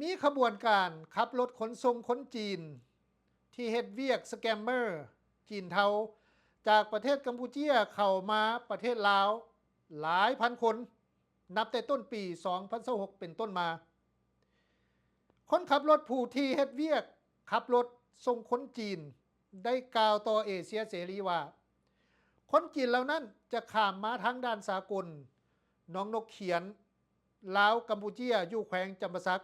ມີຂະບວນການຂັບລົດຂົນສົ່ງຄົນຈີນ ທີ່ເຮັດວຽກສະແກມເມີຈີນເທົາ ຈາກປະເທດກຳປູເຈຍເຂົ້າມາປະເທດລາວຫຼາຍພັນຄົນ ນັບແຕ່ຕົ້ນປີສອງພັນຊາວຫົກເປັນຕົ້ນມາ. ຄົນຂັບລົດຜູ້ທີ່ເຮັດວຽກຂັບລົດສົ່ງຄົນຈີນ ໄດ້ກ່າວຕໍ່ເອເຊຍເສລີວ່າ ຄົນຈີນເຫຼົ່ານັ້ນຈະຂ້າມມາທາງດ່ານສາກົນໜອງນົກຂຽນ ລາວ-ກຳປູເຈຍ ຢູ່ແຂວງຈຳປາສັກ,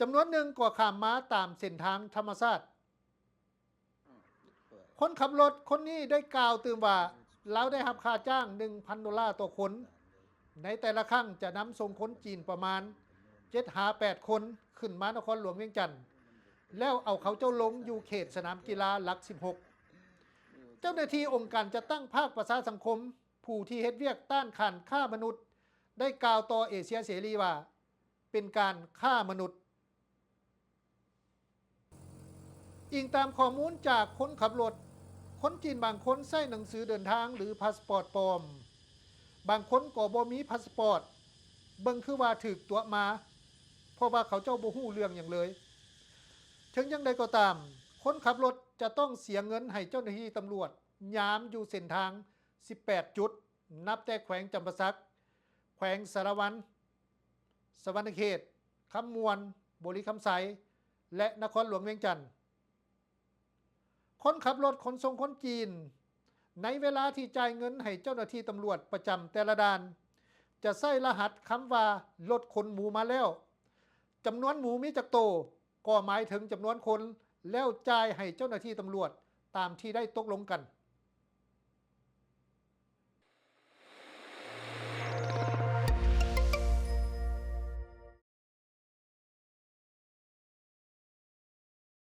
ຈຳນວນໜຶ່ງກໍຂ້າມມາຕາມເສັ້ນທາງທຳມະຊາດ. ຄົນຂັບລົດຄົນນີ້ໄດ້ກ່າວຕື່ມວ່າ ລາວໄດ້ຮັບຄ່າຈ້າງໜຶ່ງພັນໂດລາຕໍ່ຄົນ, ໃນແຕ່ລະຄັ້ງຈະນຳສົ່ງຄົນຈີນປະມານເຈັດຫາແປດຄົນ ຂຶ້ນມານະຄອນຫຼວງວຽງຈັນ ແລ້ວເອົາເຂົາເຈົ້າລົງຢູ່ເຂດສະໜາມກິລາຫຼັກສິບຫົກ. ເຈົ້າໜ້າທີ່ອົງການຈັດຕັ້ງພາກປະຊາສັງຄົມ ຜູ້ທີ່ເຮັດວຽກຕ້ານການຄ້າມະນຸດ ໄດ້ກ່າວຕໍ່ເອເຊຍເສລີວ່າ ເປັນການຄ້າມະນຸດ. ອີງຕາມຂໍ້ມູນຈາກຄົນຂັບລົດ, ຄົນຈີນບາງຄົນໃຊ້ໜັງສືເດີນທາງ ຫຼື ພາສປອດປອມ, ບາງຄົນກໍບໍ່ມີພາສປອດ, ເບິ່ງຄືວ່າຖືກຕົວະມາ ເພາະວ່າເຂົາເຈົ້າບໍ່ຮູ້ເລື່ອງຫຍັງເລີຍ. ເຖິງຢ່າງໃດກໍຕາມ, ຄົນຂັບລົດຈະຕ້ອງເສຍເງິນໃຫ້ເຈົ້າໜ້າທີ່ຕຳຫຼວດຍາມຢູ່ເສັ້ນທາງສິບແປດຈຸດ ນັບແຕ່ແຂວງຈຳປາສັກ, ແຂວງສາລະວັນ, ສະຫວັນນະເຂດ, ຄຳມ່ວນ, ບໍລິຄຳໄຊ ແລະ ນະຄອນຫຼວງວຽງຈັນ. ຄົນຂັບລົດຂົນສົ່ງຄົນຈີນ ໃນເວລາທີ່ຈ່າຍເງິນໃຫ້ເຈົ້າໜ້າທີ່ຕຳຫຼວດປະຈຳແຕ່ລະດ່ານ ຈະໃຊ້ລະຫັດຄຳວ່າ ລົດຂົນໝູມາແລ້ວ, ຈຳນວນໝູມີຈັກໂຕ ກໍໝາຍເຖິງຈຳນວນຄົນ ແລ້ວຈ່າຍໃຫ້ເຈົ້າໜ້າທີ່ຕຳຫຼວດຕາມທີ່ໄດ້ຕົກລົງກັນ.